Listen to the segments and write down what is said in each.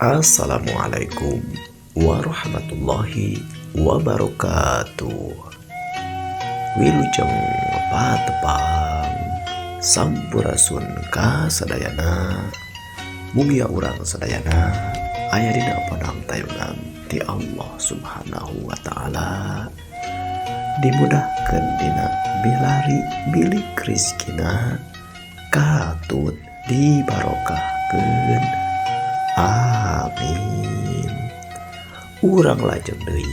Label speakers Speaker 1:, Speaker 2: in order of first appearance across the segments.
Speaker 1: Assalamualaikum warahmatullahi wabarakatuh. Wilujeng patepang sampurasun ka sadayana. Mugia urang sadayana aya dina padang tayungan ti Allah Subhanahu wa taala. Dimudahkeun dina milari milik rizkina katut dibarokahkeun. Amin. Urang lajeng deui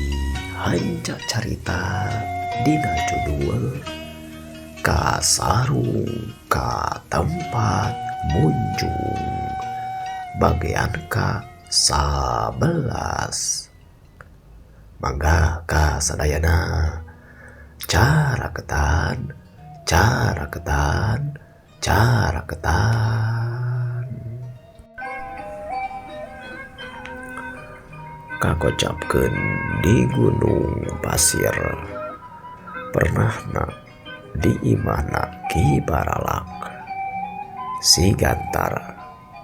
Speaker 1: hanca carita dina judul Kasarung ka Tempat Munjung bagian ka 11. Mangga ka sadayana caraketan caraketan caraketan. Kakocapkeun di gunung pasir pernahna di imahna Ki Baralak. Si Gantar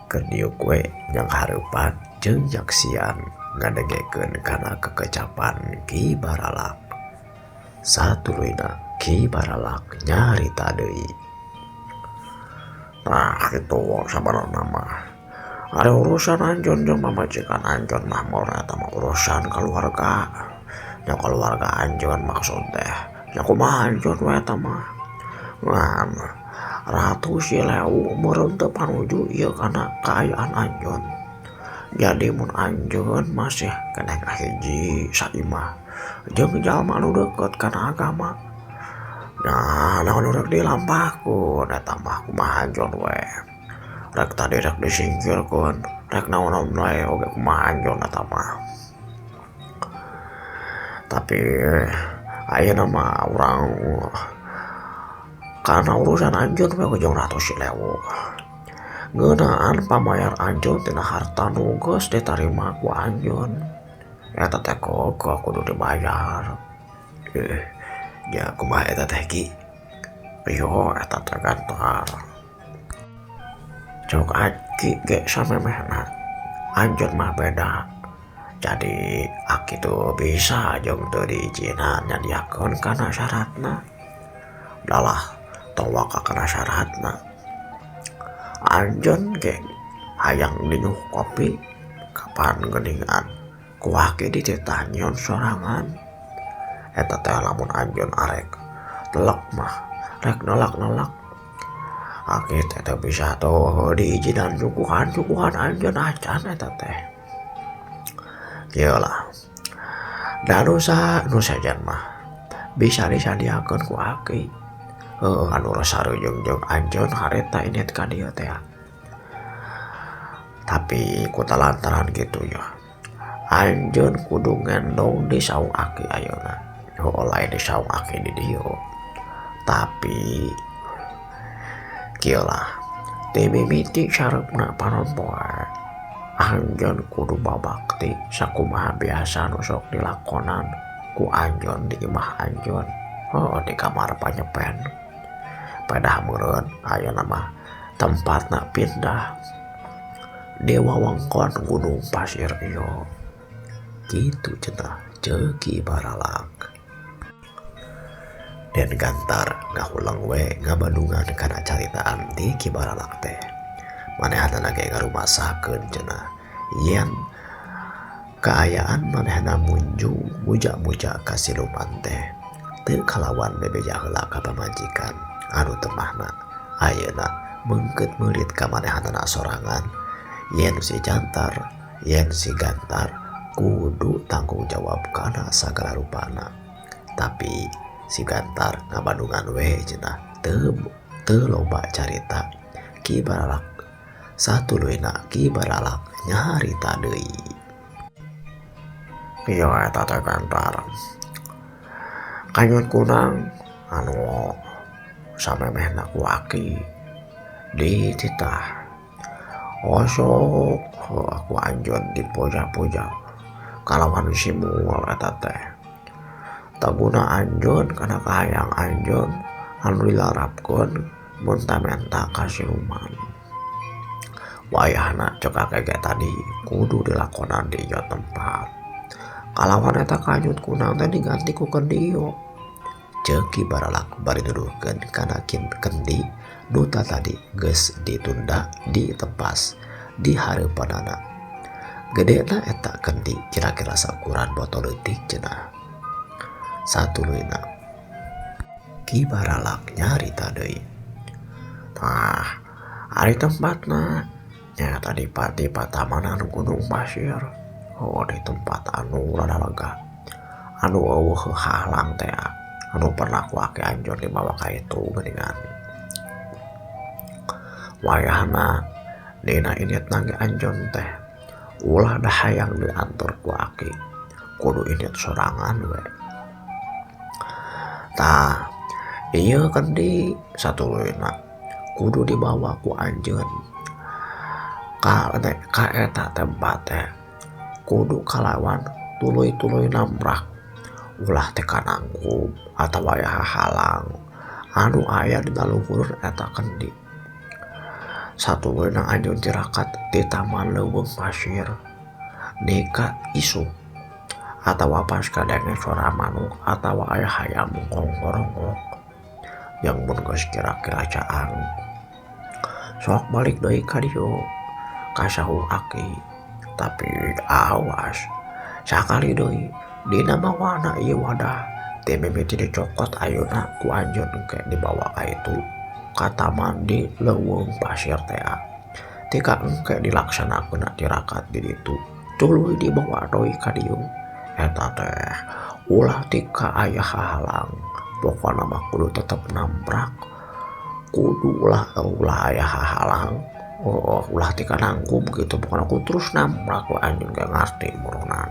Speaker 1: keur diuk we nyanghareupan jeung nyaksian ngadengekeun kana kekecapan Ki Baralak. Satuluyna Ki Baralak nyarita deui.
Speaker 2: Tah kitu sabarana mah. Ari urusan anjeun jeung pamajikan anjeun mah moal eta mah urusan keluarga. Nya keluarga anjeun maksud teh. Nya kumaha anjeun we eta mah. Ngan Ratu Silewu meureun teu panuju ieu kana kaayaan anjeun. Jadi mun anjeun masih keneh kahiji saimah jeung jalma nu deukeut kana agama. Nah, naon rek dilampahkeun eta mah kumaha anjeun we. Rek tadi rek disingkirkeun, rek naon-naon wae oge kumaha anjeun eta mah. Tapi ayeuna mah urang kana urusan anjeun we jeung Ratu Silewu. Ngeunaan pamayar anjeun tina harta nu geus ditarima ku anjeun. Eta teh kok kudu dibayar.
Speaker 1: Nya kumaha eta teh Ki?
Speaker 2: Yo eta teh Gantar. Cok aki ge samemehna anjeun mah beda. Jadi aki tuh bisa jeung teu diizinan nyadiakeun kana syaratna. Dalah tong waka kana syaratna. Anjeun ge hayang dinyuh kopi kapan geuningan ku aki dititah nyion sorangan. Eta teh lamun anjeun arek telek mah rek nolak-nolak. Aki teh teu bisa tuh diizinan nyuguhan-nyuguhan anjeun acan eta teh. Kieu lah. Da nu sejen mah bisa disadiakeun ku aki. Heueuh anu sareujeng jeung anjeun harita indit ka dieu teh. Tapi ku talantaran kitu ya. Anjeun kudu ngendong di saung aki ayeuna. Heueuh lain di saung aki di dieu. Tapi kieu lah, ti mimiti sareupna panon poe anjeun kudu babakti sakumaha biasa nu sok dilakonan ku anjeun di imah anjeun. Heueuh di kamar panyepen. Pedah meureun ayeuna mah tempatna pindah di wewengkon gunung pasir ieu.
Speaker 1: Kitu cenah ceuk Ki Baralak. Den Gantar ngahuleng we ngabandungan kana caritaan ti Ki Baralak teh. Manehanana ge ngarumasakeun cenah yen kaayaan manehna munjung muja-muja ka siluman teh teu kalawan bebeja heula ka pamajikan anu temahna ayeuna meungkeut meurit ka manehanana sorangan yen si Jantar yen si Gantar kudu tanggung jawab kana sagala rupana. Tapi si Gantar ngabandungan we cenah teu loba carita Ki Baralak. Satuluyna Ki Baralak nyarita deui.
Speaker 2: Kieu eta teh Gantar. Kanyut kunang anu samemehna ku aki dititah. Osok aku anjeun dipuja-puja kalawan si mual eta teh. Taguna anjeun kana kahayang anjeun anu dilarapkeun mun tamenta ka siluman. Wayahna cek kakek ge tadi kudu dilakonan di ieu tempat. Kalawan eta kanyut kunang teh diganti ku kendi ieu.
Speaker 1: Ceuk Ki Baralak bari nuduhkeun kana kendi nu tatadi geus ditunda ditepas di hareupanana. Gedena eta kendi kira-kira saukuran botol leutik cenah. Satuluyna Ki Baralak nyarita deui.
Speaker 2: Tah, ari tempatna nya tadi di patamanan Gunung Pasir. Oh, di tempat anu rada lega. Anu eueuh halang teh anu pernah ku aki anjeun dibawa ka itu geuningan. Wayahna dina inditna ge anjeun teh ulah da hayang dianteur ku aki, kudu indit sorangan we. Tah, ieu kendi satuluyna kudu dibawa ku anjeun ka eta tempat teh kudu kalawan tuluy-tuluy nambrak, ulah teh kanangkub atawa aya hahalang anu aya dina luhur eta kendi. Satuluyna anjeun tirakat di taman leuweung pasir nika isuk atawa pas kadenge suara manuk atawa aya hayam ngongorongok yang mun geus kira-kira caang sok balik deui ka dieu ka sahu aki. Tapi awas sakali deui dina mawana ieu wadah teh mimiti dicokot ayeuna ku anjeun engke dibawa ka itu ka taman di leuweung pasir teh. Tika engke dilaksanakeun tirakat di ditu tuluy dibawa deui ka dieu. Eta teh ulah tika aya hahalang, pokona mah kudu tetep nambrak, kudu ulah aya hahalang, oh ulah tika nangkub gitu, pokona kudu terus nambrak we anjeun ge ngarti murunan.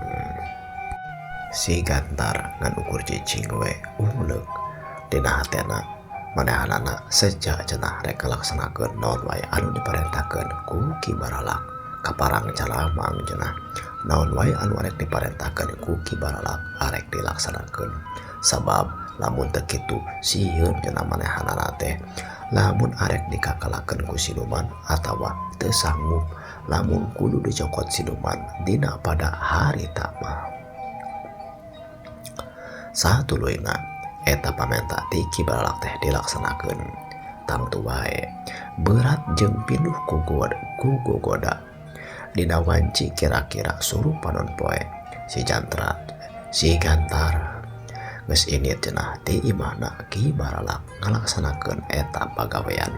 Speaker 1: Si Gantar ngan ukur cicing we ungleuk dina hatena manehanana seja cenah rek ngalaksanakeun naon wae anu diparentahkeun ku Ki Baralak. Kaparang calamang cenah naon wae anu arek diparentahkeun ku Ki Baralak arek dilaksanakeun, sabab lamun teu kitu sieun cenah manehanana teh lamun arek dikakalakeun ku siluman atawa teu sanggup lamun kudu dicokot siluman dina pada harita mah. Satuluyna eta pamenta ti Ki Baralak teh dilaksanakeun. Tangtu wae berat jeung pinuh ku gogoda dina wanci kira-kira suruh panon poe si Jantra si Gantar geus indit cenah ti imahna Ki Baralak ngalaksanakeun eta pagawean.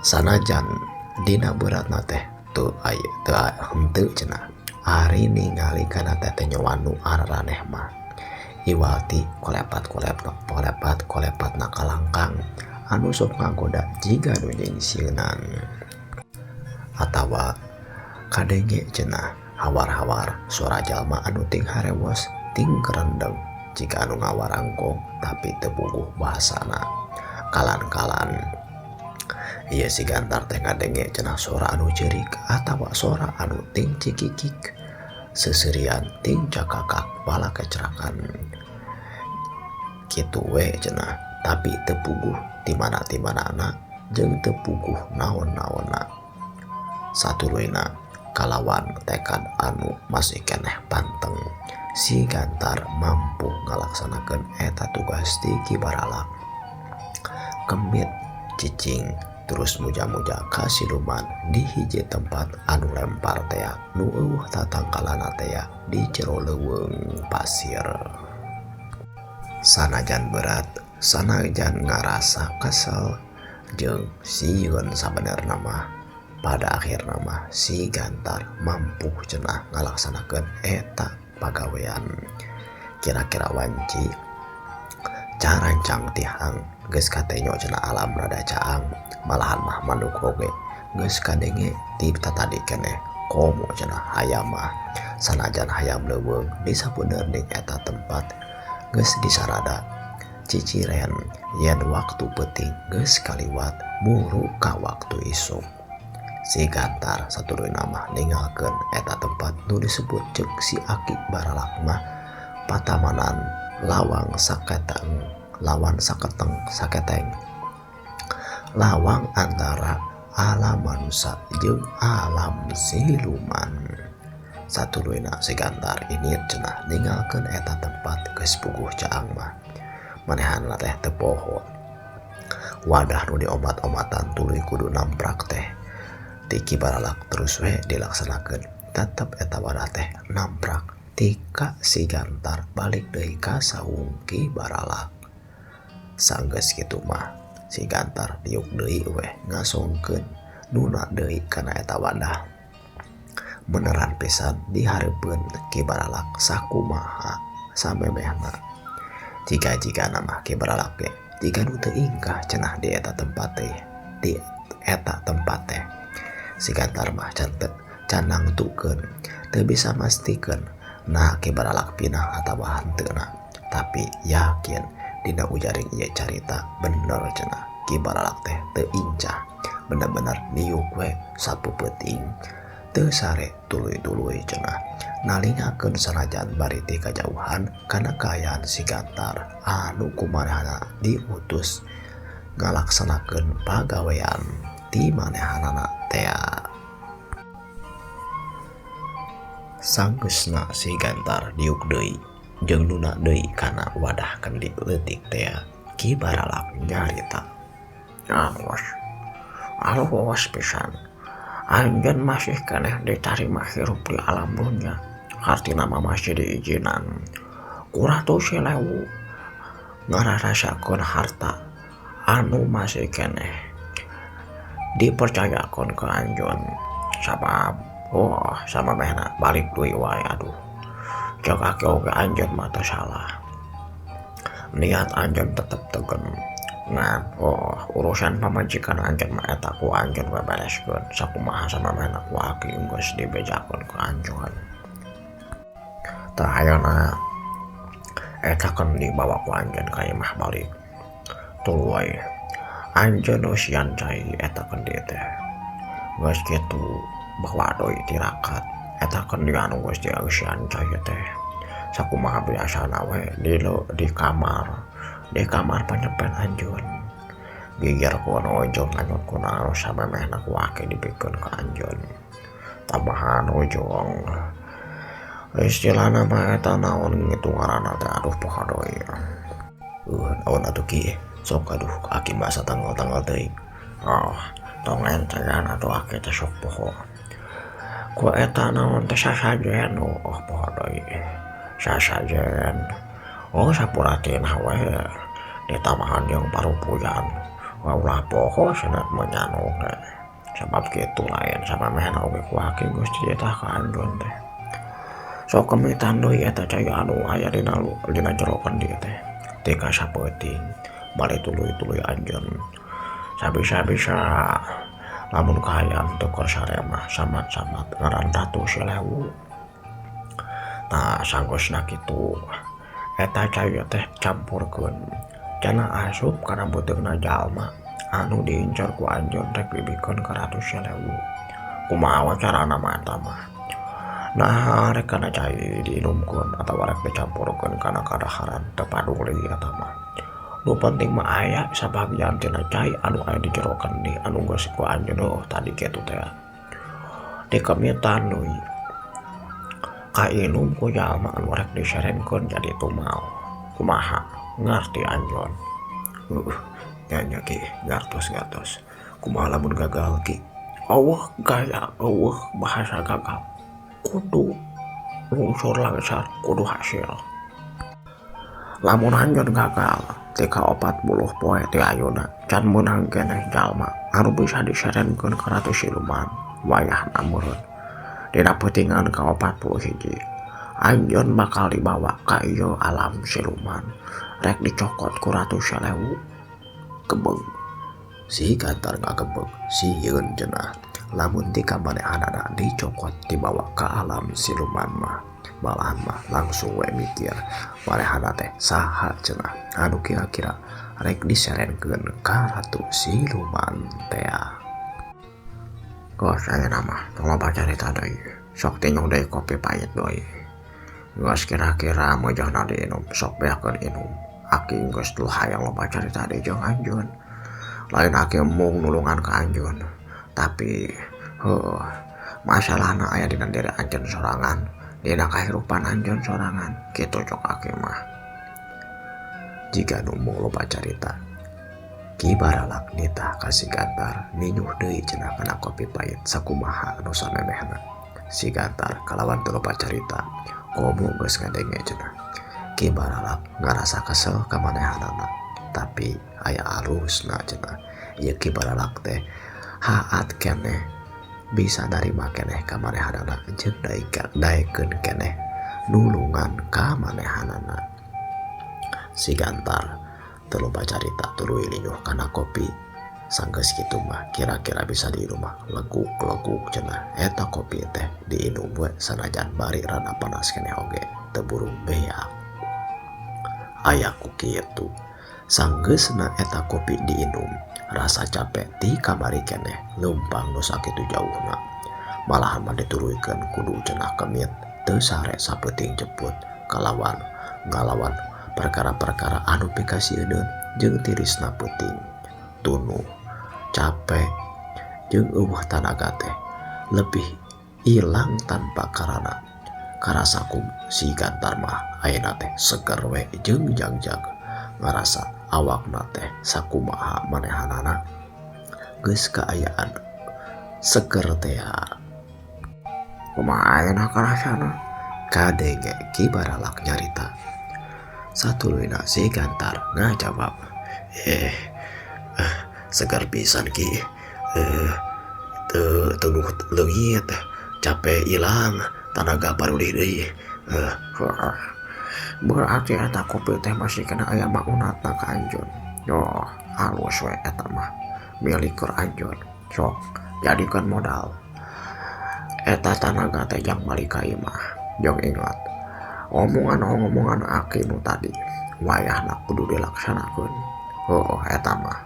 Speaker 1: Sanajan dina beratna teh teu aya teu henteu cenah ari ningali kana teh nyowan nu araraneh mah iwati kolepat na kalangkang anu sok ngagoda jiga nu nyingsieunan atawa kadenge cenah hawar-hawar suara jalma anu ting harewos ting kerendeng jika anu ngawarangkong tapi teu puguh bahasana. Kalan-kalan ieu si Gantar teh ngadenge cenah suara anu ceurik atawa suara anu ting cikikik seuseurian ting cakakak bala kecerakan kitu we cenah, tapi teu puguh di mana-timanana jeung teu puguh naon-naonna. Satuluyna kalawan tekad anu masih keneh panteng si Gantar mampu ngalaksanakeun eta tugas ti Ki Baralak. Kemit cicing terus muja-muja ka siluman di hiji tempat anu lempar tea nu eueuh tatangkalana tea di jero leuweung pasir. Sanajan berat, sanajan ngarasa kesel jeung sieun sabenerna mah, pada akhirna mah si Gantar mampu cenah ngalaksanakeun eta pagawean. Kira-kira wanci carancang tihang geus katenyo cenah alam rada caang, malahan mah manuk oge geus kadenge ti tatadi keneh komo cenah hayam mah. Sanajan hayam leuweung di sabenerning eta tempat geus disarada ciciren yen waktu peuting geus kaliwat muru ka waktu isuk. Si Gantar satuluyna mah ninggalkeun eta tempat nu disebut ceuk si Aki Baralak mah patamanan lawang saketeng lawan saketeng saketeng lawang antara Alam manusa jeung alam siluman. Satuluyna si Gantar ini cenah ninggalkeun eta tempat geus puguh caang mah. Manehanna teh teu poho. Wadah nu diomat-omatan tuluy kudu namprak teh. Ti Ki Baralak terus we dilaksanakeun. Tetep eta wadah teh namprak tika si Gantar balik deui ka saung Ki Baralak. Sanggeus kitu mah si Gantar diuk deui weh ngasongkeun nuna deui kana eta wadah. Beneran pisan dihareupeun Ki Baralak sakumaha samemehna. Jiga-jigana mah Ki Baralak ge jiga nu teu ingkah cenah di eta tempat teh. Di eta tempat teh. Si Gantar mah can nangtukeun, teu bisa mastikeun nah Ki Baralak pinah atawa henteuna. Tapi yakin dina ujaring ieu carita bener cenah Ki Baralak teh teu incah, bener-bener niuk we sapeupeting teu sare tuluy-tuluy cenah nalingakeun sanajan bari ti kajauhan kana kaayaan si Gantar anu kumarahana diutus ngalaksanakeun pagawean ti manehanana tea. Sanggeusna si Gantar diuk deui jeung nuna deui kana wadah kendi leutik tea. Ki Baralak nyarita,
Speaker 2: "Awas, awas pisan. Anjeun masih keneh ditarima hirup di alam dunya. Hartina mah masih diizinan. Ku Ratu Silewu ngararasakeun harta anu masih keneh dipercayakeun ka anjeun. Sabab oh samemehna balik deui wae aduh. Cek aki oge anjeun mah teu salah. Niat anjeun tetep tegen. Ngan oh urusan pamajikan anjeun mah eta ku anjeun we bereskeun. Sakumaha samemehna ku aki geus dibejakeun ka anjeun. Tah ayeuna eta keun dibawa ku anjeun ka imah balik. Tuluy anjeun eusian cai eta kendi teh. Geus kitu bawa deui tirakat. Eta kendi anu geus dieusian cai teh. Sakumaha biasana we di kamar panyepen anjeun. Gigir ku ojong lanjut ku anu samemehna ku aki dipikeun ka anjeun. Tambahan ojong istilahna mah eta naon ngitu ngaranna teh aduh poho deui.
Speaker 1: Naon atuh Ki? Sok aduh aki mah asa tanggal-tanggal teuing.
Speaker 2: Oh, tong entean atuh aki teh sok poho. Ku eta naon teh sasajen oh poho deui. Sasajen. Oh sapuratina we ditambahan jeung parupuyan. Ulah poho cenah menyanu teh. Sabab kitu lain samemehna oge ku aki geus dititah ka anjeun teh. Sok kemitan deui eta cai anu aya dina jero kendi teh. Tika sapeuting bari tuluy-tuluy anjeun. Sabisa-bisa lamun kahayang teu keur sare mah samat-samat ngaran Ratu Silewu. Tah sanggeusna kitu eta cai teh campurkeun cenah asup kana beuteungna jalma anu diincar ku anjeun rek dibikeun ka Ratu Silewu. Kumaha we carana mah eta mah. Nah rek kana cai diinumkeun atawa rek dicampurkeun kana kadaharan teu paduli eta mah. Nu penting mah aya sabagian tina cai anu aya di jero kendi anu geus ku anjeun heuh tadi kitu teh. Dikemitan deui kainum ku jalma anu rek diserenkeun jadi tumal. Kumaha ngarti anjeun?
Speaker 1: Nya nya Ki, ngartos-ngartos. Kumaha lamun gagal Ki?
Speaker 2: Eueuh gaya eueuh bahasa gagal. Kudu lungsur langsar kudu hasil. Lamun anjeun gagal tika 40 poe ti ayeuna can meunang keneh jalma anu bisa diserenkeun ka Ratu Siluman wayahna meureun. Dina peutingan ka 41 anjeun bakal dibawa ka ieu alam siluman rek dicokot ku Ratu Silewu.
Speaker 1: Gebeg Si Gantar ngagebeg sieun cenah. Lamun tika manehanana dicokot dibawa ka alam siluman mah. Malahan mah langsung we mikir manehana teh saha cenah anu kira-kira rek diserenkeun ka Ratu Siluman tea.
Speaker 2: Geus ayeuna mah tong loba carita deui. Sok tinjung deui kopi pahit deui. Geus kira-kira meujeuhna diinum sok beakeun inum. Aki geus teu hayang loba carita deui jeung anjeun. Lain aki embung nulungan ka anjeun. Tapi heuh masalahna aya dina diri anjeun sorangan, dina kahirupan anjeun sorangan kitu cok aki mah.
Speaker 1: Jiga nu embung loba carita Ki Baralak nitah ka si Gantar ninyuh deui cenah kana kopi pait sakumaha nu samemehna. Si Gantar kalawan teu loba carita komo geus ngadenge cenah. Ki Baralak ngarasa kesel ka manehanana tapi aya alusna cenah. Ieu Ki Baralak teh haat keneh bisa narima keneh ka manehanana jeung daekeun keneh nulungan ka manehanana. Si Gantar teu loba carita tuluy linyuh kana kopi. Sanggeus kitu mah kira-kira bisa diinum mah leguk-leguk cenah. Eta kopi teh diinum we sanajan bari rada panas keneh oge teu burung beak. Aya ku kitu. Sanggeusna eta kopi diinum, rasa capek ti kamari keneh leumpang nu sakitu jauhna. Malahan mah dituluykeun kudu cenah kemit teu sare sapeuting jeput kalawan ngalawan perkara-perkara anu pikasieun jeung tirisna peuting. Tunuh, capek, jeung eueuh tanaga teh lebih ilang tanpa karana. Karasa ku si Gantar mah ayeuna teh seger we jeung jagjag. Ngarasa awakna teh sakumaha manehanana geus kaayaan seger tea.
Speaker 2: Kumaha ayeuna karasana?
Speaker 1: Kadenge Ki Baralak nyarita. Satuluyna si Gantar ngajawab, segar pisan Ki. Teu teu leungit, capek ilang, tanaga parulih deui.
Speaker 2: Berarti eta kopi teh masih kena aya maunatna ka anjeun. Yo, halus we eta mah. Milik keur anjeun. Sok, jadikeun modal. Eta tanaga teh jang balik ka imah. Jong ingat, omongan-omongan aki nu tadi wayahna kudu dilaksanakeun. Heuh, eta mah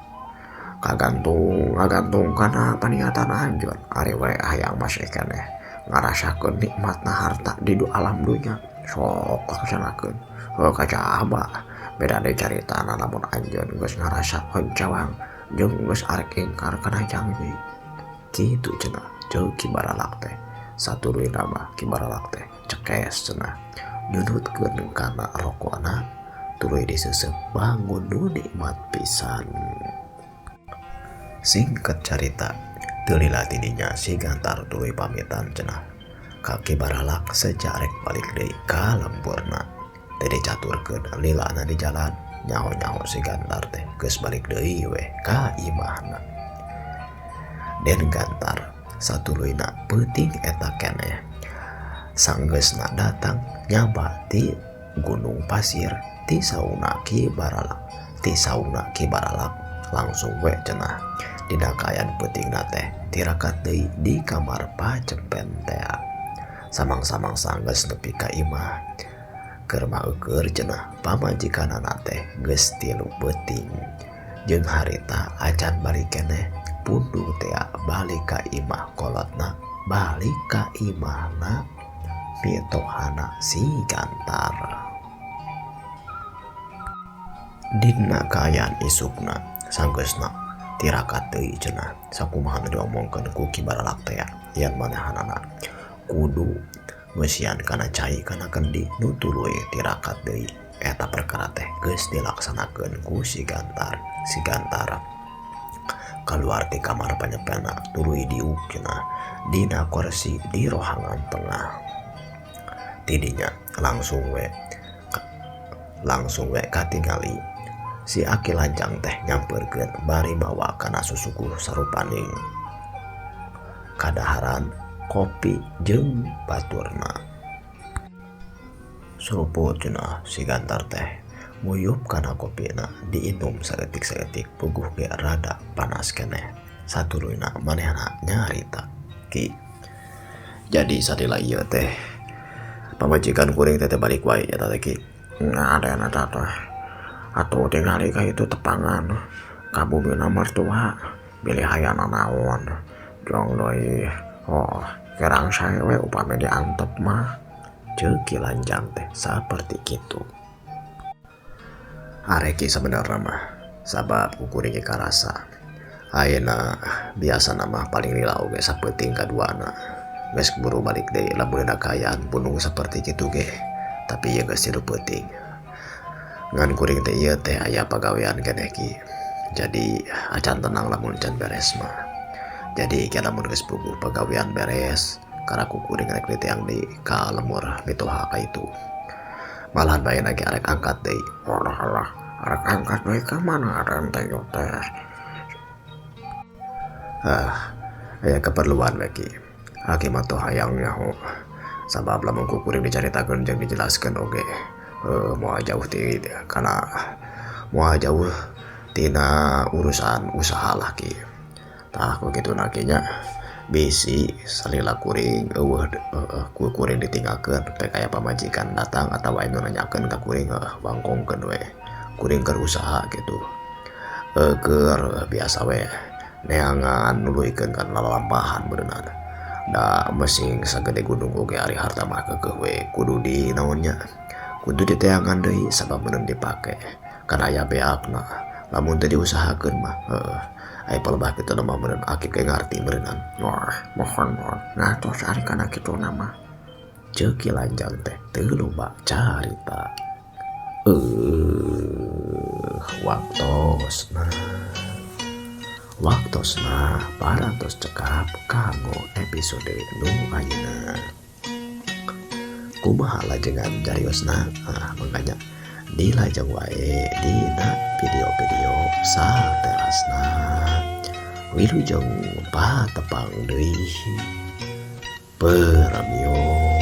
Speaker 2: kagantung kana paniatan anjeun. Ari we hayang masih keneh ngarasakeun nikmatna harta di alam dunya. Sok laksanakeun. Heuh, kacaba beda deui caritana lamun anjeun geus ngarasa honcawang jeung geus arek ingkar kana janji.
Speaker 1: Kitu cenah ceuk Ki Baralak teh. Satuluyna mah Ki Baralak teh cekes cenah nyunutkeun kana rokona tuluy diseuseup bangun nu nikmat pisan. Singkat carita teu lila tidinya si Gantar tuluy pamitan cenah ka Ki Baralak sejarek balik deui ka lemburna. Teu dicaturkeun lilana di jalan nyaho-nyaho si Gantar teh geus balik deui we ka imahna. Den Gantar satuluyna peuting eta keneh. Sanggeusna datang nyaba ti gunung pasir ti sauna Ki Baralak. Ti sauna Ki Baralak langsung we cenah. Dina kaayaan peutingna teh tirakat deui di kamar pacempen tea. Samang-samang sanggeus nepi ka imah. Keur maeukeun cenah pamajikanana teh geus tilu peuting. Jeung harita acan balik keneh punduh tea balik ka imah kolotna balik ka imahna mitohana si Gantar. Dina kaayaan isukna sanggeusna tirakat deui cenah sakumaha nu diomongkeun ku Ki Baralak tea yen manehanana kudu ngeusian kana cai kana kendi nu tuluy tirakat deui. Eta perkara teh geus dilaksanakeun ku si Gantar. Si Gantar kaluar ti kamar panyepena tuluy diuk cenah dina kursi di rohangan tengah. Tidinya langsung we katingali si Aki Lanjang teh nyampeurkeun bari mawa kana susuguh sarupaning kadaharan kopi jeung baturna. Seruput cenah si Gantar teh nguyup kana kopina diinum saeutik-saeutik puguh ge rada panas keneh. Satuluyna manehna nyarita, Ki, jadi sadila ieu teh pamajikan kuring teh balik wae eta teh Ki.
Speaker 2: Ngaden eta teh. Atuh tingali ka itu tepangan ka bumina mertua bilih hayana naon. Jong deui. Oh, kerang sae we upami diantep mah.
Speaker 1: Ceuk Ki Lanjang teh saperti kitu. Areki sabenerna mah sabab ku kuring ge karasa Ayeuna biasana mah paling lila oge sapeuting kaduana geus keburu balik deui lamun dina kaayaan pundung saperti kitu ge tapi ieu geus tilu peuting. Ngan kuring teh ieu teh aya pagawean keneh ki. Jadi acan tenang lamun can beres mah. Jadi ke lamun geus puguh pagawean beres karaku kuring rek diteang deui ka lemur mitoha ka itu. Malahan bae lagi arek angkat deui.
Speaker 2: Alah alah, arek angkat deui ka mana aden teh ieu teh?
Speaker 1: Ah, aya keperluan we ki. Aki mah teu hayang nyaho. Sabab lamun ku kuring dicaritakeun jeung dijelaskeun oge moal jauh ti kana moal jauh tina urusan usaha lah ki. Tah ku kituna ki nya bisi salila kuring eueuh ku kuring ditinggalkeun pek aya pamajikan datang atawa anu nanyakeun ka kuring wangkongkeun we kuring keur usaha kitu. Keur biasa we neangan nuluykeun kana lalampahan beuneunan. Da mesing sagede gunung oge ari harta mah keukeuh we kudu di naon nya kudu diteangan deui sabab meunang dipake kan aya beakna lamun teu diusahakeun mah heueuh. Aya palebah kitu mah meureun aki ge ngarti meureunnan.
Speaker 2: Wah, mohon mohon ngantos ari kana kituna mah.
Speaker 1: Ceuk Ki Lanjang teh teu loba carita. Waktosna. Waktosna parantos cekap kanggo episode nu ayeuna. Kumaha lajengan cariosna? Ah, mangkanya dilajeng wae dina video-video saterasna. Wilujeng patepang deui. Peramios.